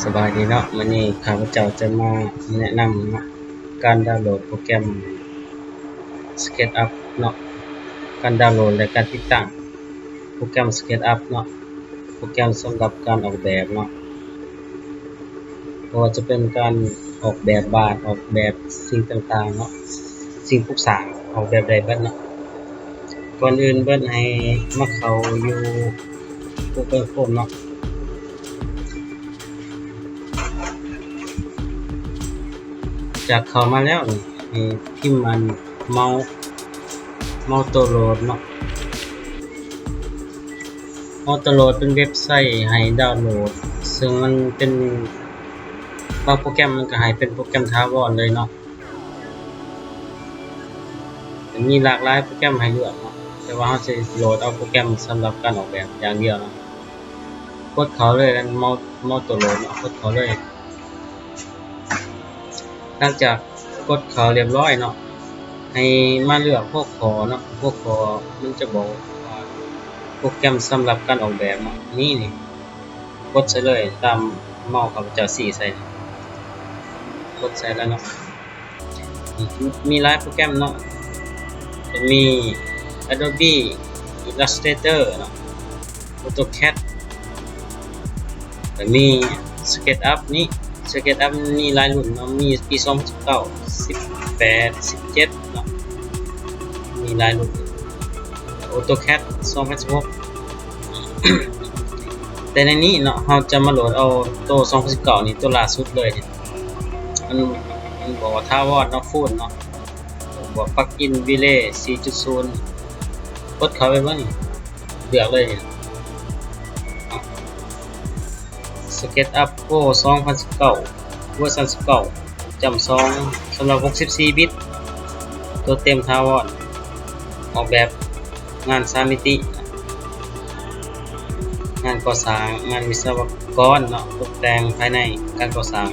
ສະບາຍດີເນາະ, ມື້ນີ້ຂ້າພະເຈົ້າຈະມາແນະນຳເນາະ ການດາວໂຫຼດໂປຣແກຣມ SketchUp ເນາະ, ການດາວໂຫຼດ ແລະ ການຕິດຕັ້ງໂປຣແກຣມ SketchUp ເນາະ, ໂປຣແກຣມສຳລັບການອອກແບບເນາະ, ບໍ່ວ່າຈະເປັນການອອກແບບບ້ານ, ອອກແບບສິ່ງຕ່າງໆເນາະ, ສິ່ງປຸກສ້າງ ອອກແບບໄດ້ເບິດເນາະ. ກ່ອນອື່ນເບິດໃຫ້ມາເຂົ້າຢູ່ Google Chrome ເນາະ. ຈາກເຂົ້າມາແລ້ວນີ້ ໃຫ້ພິມອັນ Mount Mount Autoload ເນາະ. Mount Autoload ເປັນເວັບໄຊໃຫ້ດາວໂຫຼດ, ເຊິ່ງມັນເປັນ ບາງໂປຣແກຣມມັນກໍໃຫ້ເປັນໂປຣແກຣມຖາວອນເລີຍເນາະ. ມີຫຼາກຫຼາຍໂປຣແກຣມໃຫ້ເລືອກເນາະ, ແຕ່ວ່າເຮົາຊິໂຫຼດເອົາໂປຣແກຣມສຳລັບການອອກແບບຢ່າງດຽວເນາະ. ກົດເຂົ້າເລີຍ Mount Mount Autoload ເນາະ, ກົດເຂົ້າເລີຍ. ຫຼັງຈາກກົດເຂົ້າຮຽບຮ້ອຍເນາະ, ໃຫ້ມາເລືອກຫົວຂໍ້ເນາະ, ຫົວຂໍ້ມັນຈະບອກວ່າໂປຣແກຣມສຳລັບການອອກແບບເນາະ, ນີ້ນີ້ ກົດໃສ່ເລີຍ ຕາມເມົາຂ້າພະເຈົ້າຊີ້ໃສ່, ກົດໃສ່ແລ້ວເນາະ. ມີຫຼາຍໂປຣແກຣມເນາະ, ຈະມີ Adobe Illustrator ເນາະ, AutoCAD ແລ້ວມີ SketchUp ນີ້, SketchUp ມີຫຼາຍລຸ້ນເນາະ, ມີປີສອງພັນສິບເກົ້າ ສິບແປດ ສິບເຈັດເນາະ, ມີຫຼາຍລຸ້ນ. AutoCAD ສອງພັນສິບຫົກ ແຕ່ໃນນີ້ເນາະ ເຮົາຈະມາໂຫຼດເອົາໂຕສອງພັນສິບເກົ້ານີ້ ໂຕລ່າສຸດເລີຍ. ມັນ ມັນບອກວ່າຖາວອນເນາະ, ຟູນເນາະ, ບວກ Plugin Village ສີ່ຈຸດສູນ ກົດເຂົ້າໄປເບິ່ງ, ເລືອກເລີຍ SketchUp Pro ສອງພັນສິບເກົ້າ ເວີຊັນສິບເກົ້າ ຈ້ຳສອງ ສຳລັບຫົກສິບສີ່ບິດ, ໂຕເຕັມຖາວອນ, ອອກແບບງານສາມມິຕິ, ງານກໍ່ສ້າງ, ງານວິສະວະກອນເນາະ, ຕົກແຕ່ງພາຍໃນການກໍ່ສ້າງ,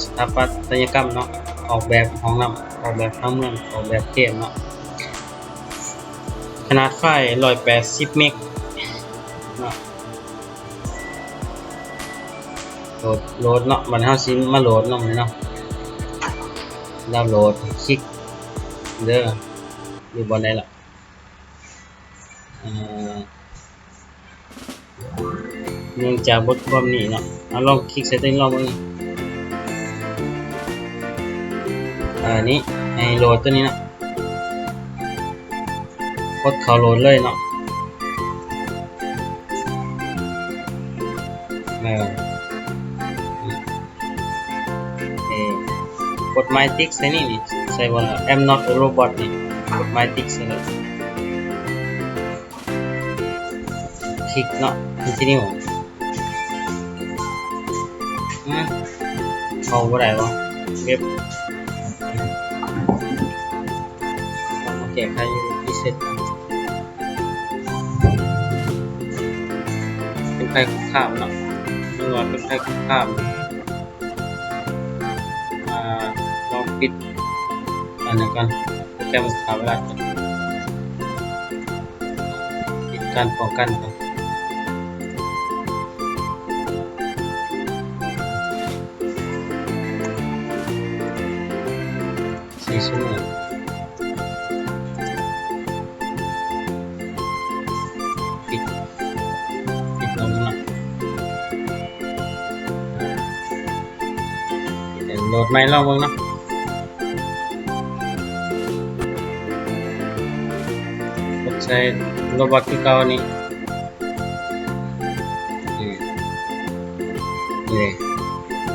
ສະຖາປັດຕະຍະກຳເນາະ, ອອກແບບຫ້ອງນ້ຳ, ອອກແບບຜັງເມືອງ, ອອກແບບເກມເນາະ. ຂະໜາດໄຟລ໌ ຮ້ອຍແປດສິບເມັກເນາະ. ໂຫຼດ ໂຫຼດເນາະ, ບັດນີ້ເຮົາຊິມາໂຫຼດເນາະ ມື້ນີ້ເນາະ. ດາວໂຫຼດ ຄລິກເດີ ຢູ່ບ່ອນໃດລະ? ເອີ ເນື່ອງຈາກບົດຄວາມນີ້ເນາະ, ເຮົາລອງຄລິກໃສ່ຕົວນີ້ລອງເບິ່ງ. ເອີ ນີ້ ໃຫ້ໂຫຼດຕົວນີ້ເນາະ. ກົດເຂົ້າໂຫຼດເລີຍເນາະ. ເອີ ເອີ ກົດໝາຍຕິກໃສ່ນີ້ ນີ້ ໃສ່ບ່ອນ I'm not a robot ນີ້ ກົດໝາຍຕິກໃສ່ເລີຍ. ຄລິກເນາະ Continue. ຮະ ເຂົ້າບໍ່ໄດ້ບໍ່ ເວັບ? ຕ້ອງມາແກ້ໄຂຢູ່ Reset ກ່ອນ. ເປັນໄຟຄຸກຄາມເນາະ, ເພິ່ນວ່າເປັນໄຟຄຸກຄາມ. ອ່າ ລອງປິດອັນນັ້ນກ່ອນ, ໂປຣແກຣມຂ້າເວລາກ່ອນ. ປິດການປ້ອງກັນກ່ອນ. ສີ່ຊົ່ວໂມງ. ປິດ ປິດລົງເນາະ. ໂຫຼດໃໝ່ລອງເບິ່ງເນາະ. ກົດໃສ່ໂຣບອດຄືເກົ່ານີ້. ນີ້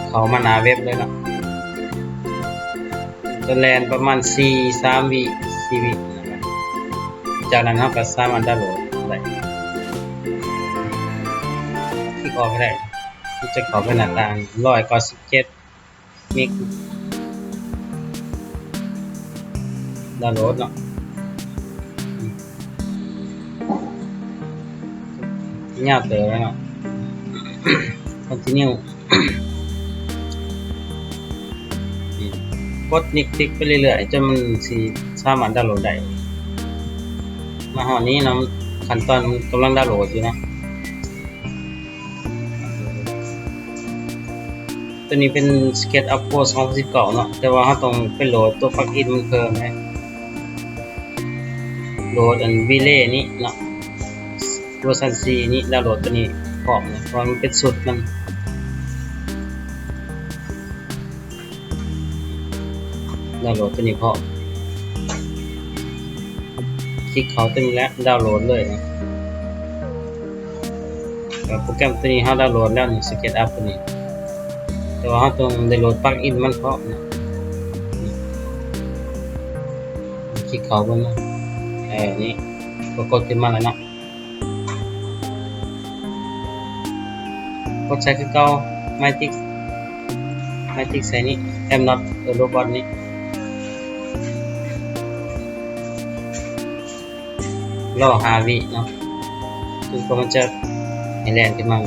ເຂົ້າມາໜ້າເວັບເລີຍເນາະ. ຈະແລ່ນປະມານສີ່ ສາມວິ ສີ່ວິ. ຈາກນັ້ນເຮົາກໍສາມາດດາວໂຫຼດໄດ້. ຄລິກອອກກໍໄດ້. ມັນຈະເຂົ້າໄປໜ້າຕ່າງ ຮ້ອຍເກົ້າສິບເຈັດ ເມັກ ດາວໂຫຼດເນາະ. ຍາວເຕີບແລ້ວເນາະ. Continue. ກົດນິກຕິກໄປເລື້ອຍໆ ຈົນມັນຊິສາມາດດາວໂຫຼດໄດ້. ມາຮອດນີ້ເນາະ, ຂັ້ນຕອນກຳລັງດາວໂຫຼດຢູ່ເນາະ. ຕົວນີ້ເປັນ SketchUp Pro ສອງພັນສິບເກົ້າເນາະ, ແຕ່ວ່າເຮົາຕ້ອງໄປໂຫຼດຕົວປັກອິນມັນເພີ່ມເດ້. ໂຫຼດອັນ V-Ray ນີ້ເນາະ, ເວີຊັນສີ່ນີ້ ດາວໂຫຼດຕົວນີ້ພ້ອມເນາະ ເພາະວ່າມັນເປັນຊຸດມັນ. ດາວໂຫຼດຕົວນີ້ພ້ອມ, ຄລິກເຂົ້າຕົວນີ້ແຫຼະ ດາວໂຫຼດເລີຍນະ. ໂປຣແກຣມຕົວນີ້ເຮົາດາວໂຫຼດແລ້ວນີ້ SketchUp ຕົວນີ້, ແຕ່ວ່າເຮົາຕ້ອງໄດ້ໂຫຼດປັກອິນມັນພ້ອມນະ. ຄລິກເຂົ້າເບິ່ງນະ, ເອີ ນີ້ ປາກົດຂຶ້ນມາແລ້ວເນາະ. ກົດໃສ່ຄືເກົ່າ ໄມຕິກ ໄມຕິກໃສ່ນີ້ I'm not a robot ນີ້ ລໍຫ້າວິເນາະ, ຄືກວ່າມັນຈະໃຫ້ແລ່ນຂຶ້ນມາ.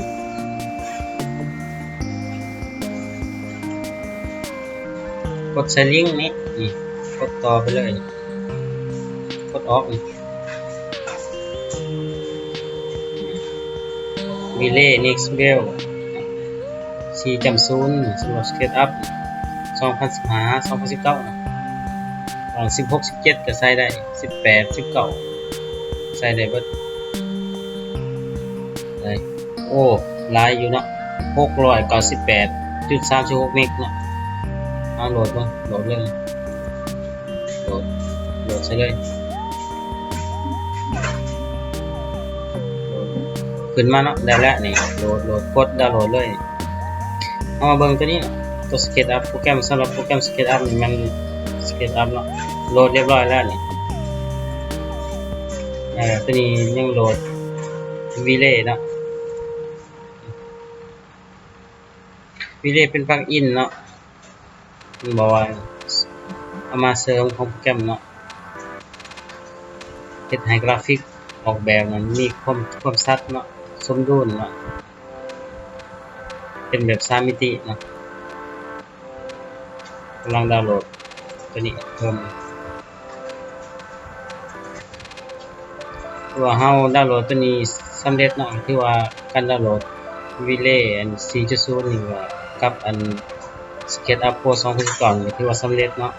ກົດໃສ່ລິ້ງນີ້ ນີ້ ກົດຕໍ່ໄປເລີຍ, ກົດອອກນີ້. V-Ray Next Build ສີ່ຈຸດສູນ ສຳລັບ SketchUp ສອງພັນສິບຫ້າ ສອງພັນສິບເກົ້າ ສິບຫົກ ສິບເຈັດ ກໍໃຊ້ໄດ້, ສິບແປດ ສິບເກົ້າ ໃຊ້ໄດ້ເບິດ. ໂອ້ ຫຼາຍຢູ່ເນາະ, ຫົກຮ້ອຍເກົ້າສິບແປດຈຸດສາມສິບຫົກເມັກເນາະ. ເອົາໂຫຼດເບິ່ງ, ໂຫຼດເລີຍ. ໂຫຼດ ໂຫຼດໃສ່ເລີຍ, ຂຶ້ນມາເນາະ, ໄດ້ແລ້ວນີ້. ໂຫຼດ ໂຫຼດ ກົດດາວໂຫຼດເລີຍ. ເຮົາມາເບິ່ງຕົວນີ້ເນາະ, ຕົວ SketchUp ໂປຣແກຣມສຳລັບໂປຣແກຣມ SketchUp ນີ້ແມ່ນ SketchUp ເນາະ, ໂຫຼດຮຽບຮ້ອຍແລ້ວນີ້. ເອີ ຕົວນີ້ຍັງໂຫຼດ V-Ray ເນາະ. V-Ray ເປັນປັກອິນເນາະ, ມັນບອກວ່າເອົາມາເສີມຂອງໂປຣແກຣມເນາະ, ເຮັດໃຫ້ກຣາຟິກອອກແບບນັ້ນມີຄວາມ ຄວາມຊັດເນາະ, ສົມດຸນເນາະ, ເປັນແບບສາມມິຕິເນາະ. ກຳລັງດາວໂຫຼດຕົວນີ້ເພີ່ມ. ຖືວ່າເຮົາດາວໂຫຼດຕົວນີ້ສຳເລັດເນາະ, ຖືວ່າການດາວໂຫຼດ V-Ray ອັນ ສີ່ຈຸດສູນ ນີ້ກໍກັບອັນ SketchUp Pro ສອງພັນສິບເກົ້າ ນີ້ກໍຖືວ່າສຳເລັດເນາະ.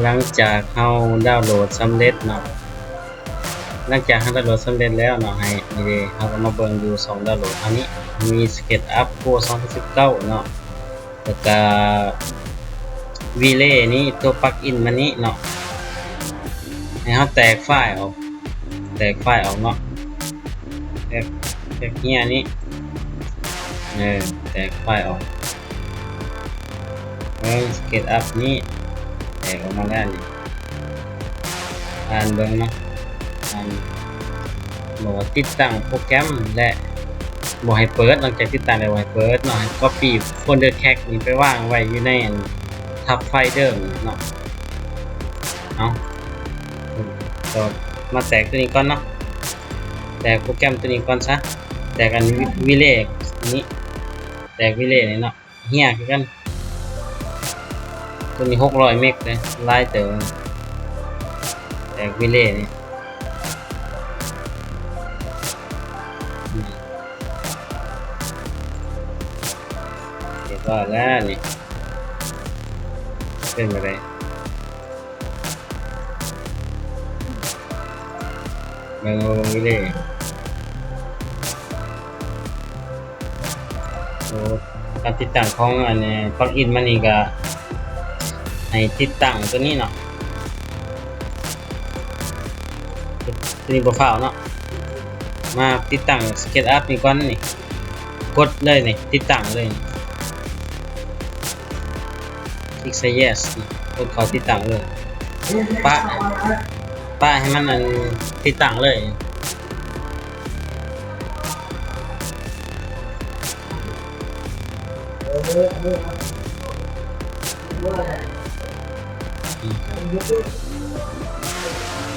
ຫຼັງຈາກເຮົາດາວໂຫຼດສຳເລັດເນາະ, ຫຼັງຈາກເຮົາດາວໂຫຼດສຳເລັດແລ້ວເນາະ, ໃຫ້ ນີ້ເດ້ ເຮົາກໍມາເບິ່ງຢູ່ຊ່ອງດາວໂຫຼດເຮົານີ້ ມີ SketchUp Pro ສອງພັນສິບເກົ້າເນາະ, ແລ້ວກໍ V-Ray ນີ້ ຕົວປັກອິນມັນນີ້ເນາະ, ໃຫ້ເຮົາແຕກໄຟລ໌ອອກ, ແຕກໄຟລ໌ອອກເນາະ, ແຕກ ແຕກເຫຍນີ້ ເອີ ແຕກໄຟລ໌ອອກ. ເບິ່ງ SketchUp ນີ້ແຕກອອກມາແລ້ວນີ້, ອ່ານເບິ່ງເນາະ, ອ່ານ ບອກວ່າຕິດຕັ້ງໂປຣແກຣມ ແລະ ບໍ່ໃຫ້ເປີດ, ຫຼັງຈາກຕິດຕັ້ງແລ້ວບໍ່ໃຫ້ເປີດເນາະ, ໃຫ້ copy folder cache ນີ້ໄປວາງໄວ້ຢູ່ໃນອັນ ທັບໄຟລ໌ເດີມເນາະ. ເອົາ ກໍມາແຕກຕົວນີ້ກ່ອນເນາະ, ແຕກໂປຣແກຣມຕົວນີ້ກ່ອນຊະ, ແຕກອັນ V-Ray ນີ້, ແຕກ V-Ray ນີ້ເນາະ. ເຫຍຄືກັນ, ຕົວນີ້ຫົກຮ້ອຍເມັກເດ້, ຫຼາຍເຕີບ. ແຕກ V-Ray ນີ້ ຮຽບຮ້ອຍແລ້ວນີ້, ເປັນແບບໃດ? ເບິ່ງ ເບິ່ງ ເບິ່ງ V-Ray. ໂອ້ ການຕິດຕັ້ງຂອງອັນນີ້ plugin ມັນນີ້ກໍໃຫ້ຕິດຕັ້ງຕົວນີ້ເນາະ, ຕົວນີ້ບໍ່ຟ້າວເນາະ, ມາຕິດຕັ້ງ SketchUp ນີ້ກ່ອນນີ້, ກົດເລີຍນີ້ ຕິດຕັ້ງເລີຍ. ຄລິກໃສ່ yes ກົດເຂົ້າຕິດຕັ້ງເລີຍ, ປະ ປະໃຫ້ມັນອັນຕິດຕັ້ງເລີຍ.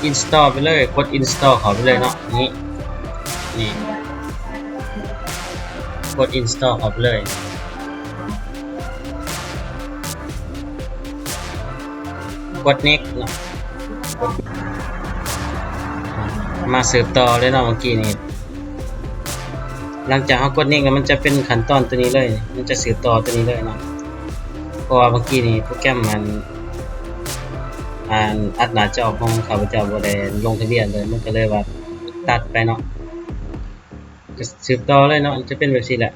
Install ໄປເລີຍ, ກົດ Install ເຂົ້າໄປເລີຍເນາະ, ນີ້ ນີ້ ກົດ Install ເຂົ້າໄປເລີຍ, ກົດ Next ເນາະ. ມາສືບຕໍ່ເລີຍເນາະ ເມື່ອກີ້ນີ້. ຫຼັງຈາກເຮົາກົດ next ແລ້ວ ມັນຈະເປັນຂັ້ນຕອນຕົວນີ້ເລີຍ, ມັນຈະສືບຕໍ່ຕົວນີ້ເລີຍເນາະ. ເພາະວ່າເມື່ອກີ້ນີ້ໂປຣແກຣມມັນ ອັນ ອັດໜ້າຈໍຂອງຂ້າພະເຈົ້າບໍ່ໄດ້ລົງທະບຽນເລີຍ, ມັນກໍເລີຍວ່າຕັດໄປເນາະ. ກໍສືບຕໍ່ເລີຍເນາະ, ຈະເປັນແບບຊີ້ແຫຼະ.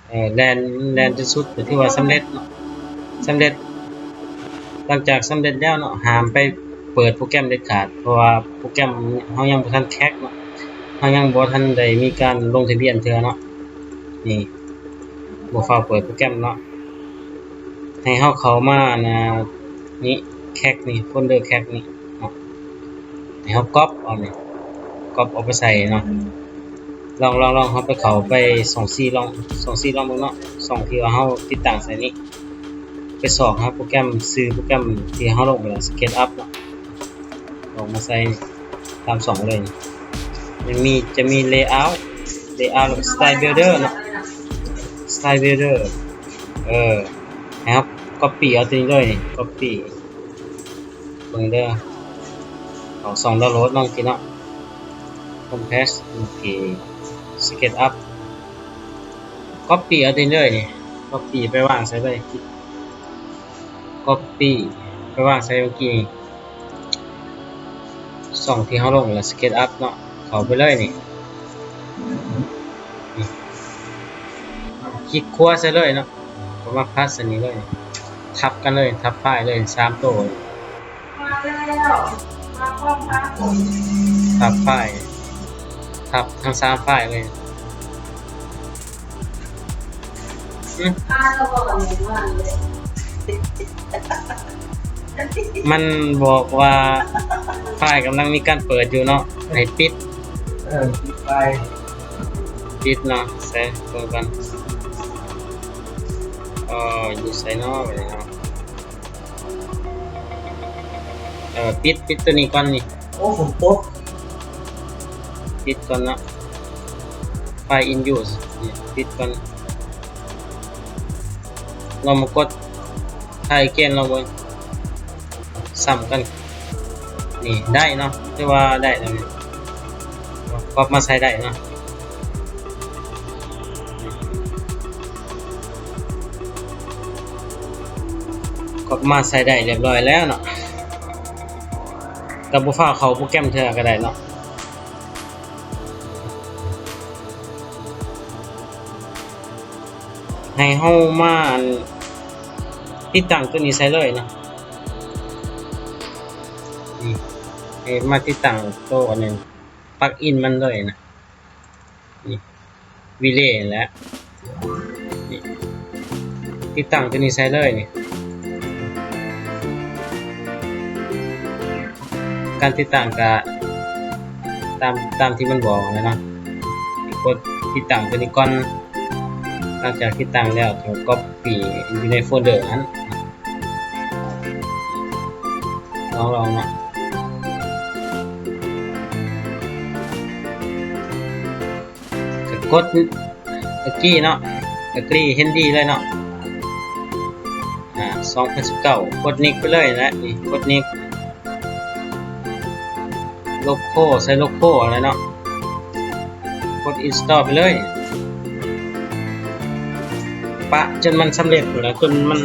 ເອີ ແລ່ນ ແລ່ນຈົນສຸດ ກໍຖືວ່າສຳເລັດເນາະ, ສຳເລັດ. ຫຼັງຈາກສຳເລັດແລ້ວເນາະ ຫ້າມໄປເປີດໂປຣແກຣມເດັດຂາດ, ເພາະວ່າໂປຣແກຣມເຮົາຍັງບໍ່ທັນແຄກເນາະ, ເຮົາຍັງບໍ່ທັນໄດ້ມີການລົງທະບຽນເທື່ອເນາະ. ນີ້ ບໍ່ຟ້າວເປີດໂປຣແກຣມເນາະ, ໃຫ້ເຮົາເຂົ້າມາ ອັນ ນີ້ ແຄກນີ້ ໂຟນເດີແຄກນີ້ເນາະ. ໃຫ້ເຮົາກັອບເອົານີ້ ກັອບເອົາໄປໃສ່ເນາະ. ລອງ ລອງ ລອງ ເຮົາໄປເຂົ້າໄປຊ່ອງສີ່ ລອງ ຊ່ອງສີ່ ລອງເບິ່ງເນາະ, ຊ່ອງທີ່ວ່າເຮົາຕິດຕັ້ງໃສ່ນີ້. ໄປຊອກຫາໂປຣແກຣມ ຊື່ໂປຣແກຣມທີ່ເຮົາລົງໄປແລ້ວ SketchUp ເນາະ, ລອງມາໃສ່ຕາມຊ່ອງເລີຍ. ຈະມີ ຈະມີ Layout Layout ແລ້ວກໍ Style Builder ເນາະ, Style Builder. ເອີ ໃຫ້ເຮົາ copy ເອົາຕົວນີ້ເລີຍ copy ເບິ່ງເດີ. ເຂົ້າຊ່ອງດາວໂຫຼດເນາະ ເມື່ອກີ້ເນາະ, Compass ເມື່ອກີ້ SketchUp, copy ເອົາຕົວນີ້ເລີຍນີ້, copy ໄປວາງໃສ່ເລີຍ, copy ໄປວາງໃສ່ເມື່ອກີ້ນີ້. ຊ່ອງທີ່ເຮົາລົງແລ້ວ SketchUp ເນາະ, ເຂົ້າໄປເລີຍນີ້, ນີ້ ຄລິກຂວາໃສ່ເລີຍເນາະ, ກໍມາພັດໃສ່ນີ້ເລີຍ, ທັບກັນເລີຍ, ທັບໄຟລ໌ເລີຍ ສາມໂຕ, ທັບໄຟລ໌ ທັບທັງສາມໄຟລ໌ເລີຍ. ມັນບອກວ່າໄຟລ໌ກຳລັງມີການເປີດຢູ່ເນາະ, ໃຫ້ປິດ. ເອີ ປິດໄຟລ໌ ປິດເນາະ, ໃສ່ເບິ່ງກ່ອນ. ເອີ ຢູ່ໃສເນາະ ບາດນີ້ເນາະ? ເອີ ປິດ ປິດຕົວນີ້ກ່ອນນີ້. ໂອ້ ຝົນຕົກ. ປິດກ່ອນເນາະ, ໄຟລ໌ in use ນີ້ ປິດກ່ອນ. ລອງມາກົດ try again ລອງເບິ່ງ ຊ້ຳກັນ. ນີ້ ໄດ້ເນາະ, ຖືວ່າໄດ້ແລ້ວນີ້, ກັອບມາໃສ່ໄດ້ເນາະ. ກັອບມາໃສ່ໄດ້ຮຽບຮ້ອຍແລ້ວເນາະ, ກໍບໍ່ຟ້າວເຂົ້າໂປຣແກຣມເທື່ອກໍໄດ້ເນາະ. ໃຫ້ເຮົາມາ ອັນ ຕິດຕັ້ງຕົວນີ້ໃສ່ເລີຍເນາະ, ນີ້ ໃຫ້ມາຕິດຕັ້ງໂຕ ອັນນັ້ນ plug-in ມັນເລີຍນະ. ນີ້ Relay ແຫຼະ, ນີ້ ຕິດຕັ້ງຕົວນີ້ໃສ່ເລີຍນີ້. ການຕິດຕັ້ງກະຕາມ ຕາມທີ່ມັນບອກຫັ້ນແຫຼະເນາະ, ກົດຕິດຕັ້ງຕົວນີ້ກ່ອນ. ຫຼັງຈາກຕິດຕັ້ງແລ້ວ ກໍ copy ຢູ່ໃນໂຟນເດີຫັ້ນ. ລອງ ລອງເນາະ, ກໍກົດ agree ເນາະ, agree ເຫັນດີເລີຍເນາະ. ອາ ສອງພັນສິບເກົ້າ ກົດ next ໄປເລີຍແຫຼະ, ນີ້ ກົດ next. ໂລໂກ້ ໃສ່ໂລໂກ້ຫັ້ນແຫຼະເນາະ, ກົດ install ໄປເລີຍ. ປະຈົນມັນສຳເລັດພຸ້ນລະ, ຈົນມັນ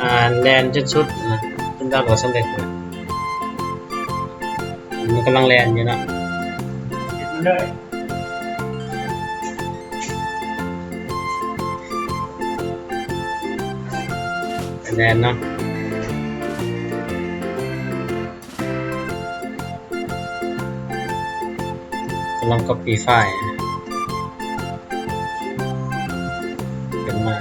ອ່າ ແລ່ນຈົນສຸດນະ, ຈົນດາວໂຫຼດສຳເລັດນະ. ມັນກຳລັງແລ່ນຢູ່ເນາະ, ເຮັດມັນເລີຍ. ແລ່ນເນາະ. ກຳລັງ copy ໄຟລ໌ຂຶ້ນມາ.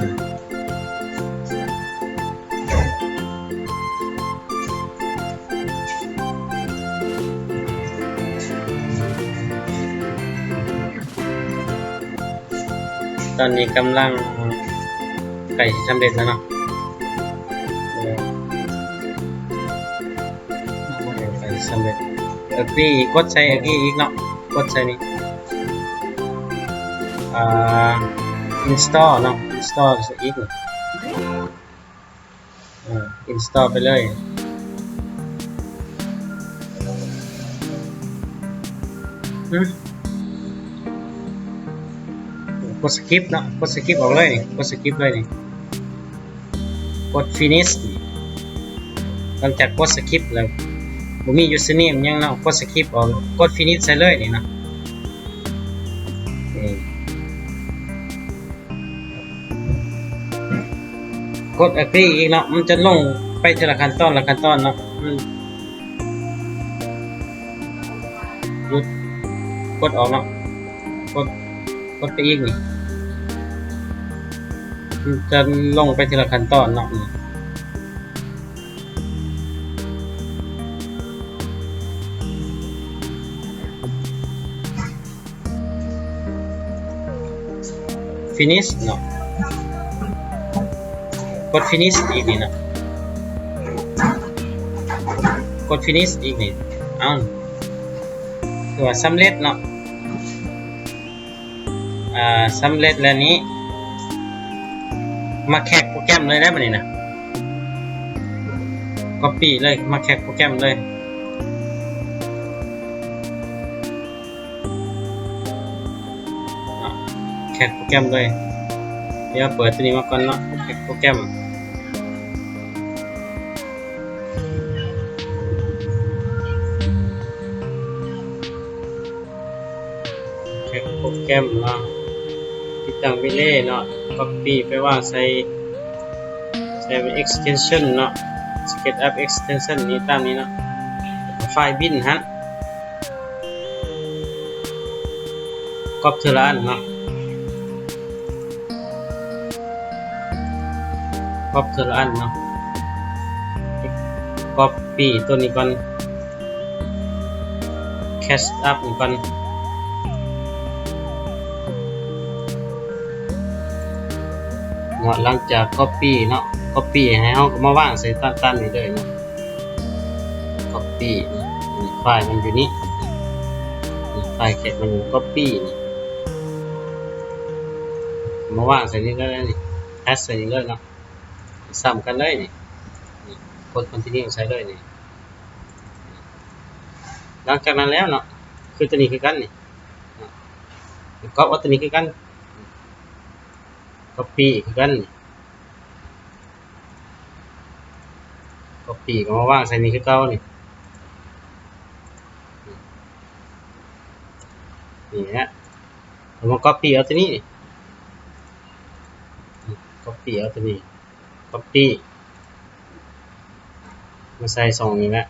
ຕອນນີ້ກຳລັງໃກ້ຊິສຳເລັດແລ້ວເນາະ, ໃກ້ຊິສຳເລັດ. ເອີ agree ກົດໃສ່ agree ອີກເນາະ, ກົດໃສ່ນີ້ ອ່າ install ເນາະ, install ໃສ່ອີກ. ເອີ install ໄປເລີຍ. ອືມ ກົດ skip ເນາະ ກົດ skip ອອກເລີຍນີ້ ກົດ skip ເລີຍນີ້ ກົດ finish ນີ້ ຫຼັງຈາກກົດ skip ແລ້ວ ບໍ່ມີ username ຫຍັງເນາະ ກົດ skip ອອກ ກົດ finish ໃສ່ເລີຍນີ້ເນາະ ນີ້ ກົດ agree ອີກເນາະ ມັນຈະລົງໄປເທື່ອລະຂັ້ນຕອນລະຂັ້ນຕອນເນາະ ອືມ ຢຸດ ກົດອອກເນາະ ກົດ ກົດໄປອີກນີ້ ມັນຈະລົງໄປເທື່ອລະຂັ້ນຕອນເນາະ ນີ້ finish ເນາະ ກົດ finish ອີກນີ້ເນາະ ກົດ finish ອີກນີ້ ເອົ້າ ຖືວ່າສຳເລັດເນາະ ອ່າ ສຳເລັດແລ້ວນີ້ ມາແຄກໂປຣແກຣມເລີຍໄດ໋ບັດນີ້ນະ copy ເລີຍ ມາແຄກໂປຣແກຣມເລີຍ. ເນາະ ແຄກໂປຣແກຣມເລີຍ ດຽວເປີດຕົວນີ້ມາກ່ອນເນາະ ແຄກໂປຣແກຣມ ແຄກໂປຣແກຣມເນາະ ຕິດຕັ້ງ Relay ເນາະ copy ໄປວາງໃສ່ ໃສ່ເປັນ extension ເນາະ SketchUp extension ນີ້ ຕາມນີ້ເນາະ ໄຟລ໌ bin ຫັ້ນ ກັອບເທື່ອລະອັນເນາະ ກັອບເທື່ອລະອັນເນາະ copy ຕົວນີ້ກ່ອນ Catch Up ນີ້ກ່ອນເນາະ ຫຼັງຈາກ copy ເນາະ copy ໃຫ້ເຮົາກໍມາວາງໃສ່ຕາມ ຕາມນີ້ເລີຍເນາະ copy ນີ້ ໄຟລ໌ມັນຢູ່ນີ້ ໄຟລ໌ Catch ມັນ copy ນີ້ ມາວາງໃສ່ນີ້ເລີຍນີ້ paste ໃສ່ນີ້ເລີຍເນາະ ຊ້ຳກັນເລີຍນີ້ ນີ້ ກົດ continue ໃສ່ເລີຍນີ້ ຫຼັງຈາກນັ້ນແລ້ວເນາະ ຄືຕົວນີ້ຄືກັນນີ້ ກັອບເອົາຕົວນີ້ຄືກັນ copy ຄືກັນນີ້ copy ກໍມາວາງໃສ່ນີ້ຄືເກົ່ານີ້ ນີ້ແຫຼະ ເຮົາມາ copy ເອົາຕົວນີ້ນີ້ copy ເອົາຕົວນີ້ copy ມາໃສ່ຊ່ອງນີ້ແຫຼະ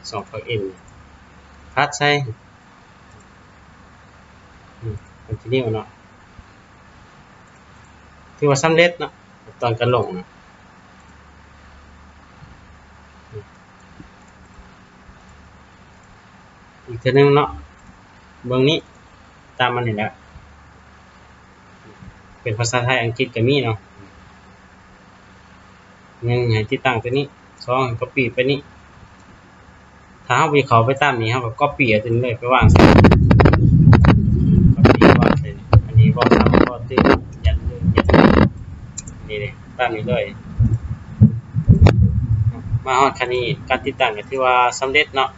ຊ່ອງ plugin ພັດໃສ່ ອືມ continue ເນາະ ຖືວ່າສຳເລັດເນາະ ຂັ້ນຕອນການລົງນະ ອືມ ອີກເທື່ອໜຶ່ງເນາະ ເບິ່ງນີ້ ຕາມມັນນີ້ແຫຼະ ເປັນພາສາໄທ ອັງກິດກໍມີເນາະ ໜຶ່ງ ໃຫ້ຕິດຕັ້ງຕົວນີ້ ສອງ ໃຫ້ copy ໄປນີ້ ຖ້າເຮົາບໍ່ຢາກເຂົ້າໄປຕາມນີ້ ເຮົາກໍ copy ເອົາຕົວນີ້ເລີຍໄປວາງໃສ່ copy ວາງໃສ່ ອັນນີ້ເວົ້າຊ້ຳ ເວົ້າຕື່ມ ຢັນລືມ ຢັນລືມ ນີ້ເດ້ ຕາມນີ້ເລີຍ ມາຮອດຂັ້ນນີ້ ການຕິດຕັ້ງກໍຖືວ່າສຳເລັດເນາະ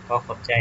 ຂໍຂອບໃຈ.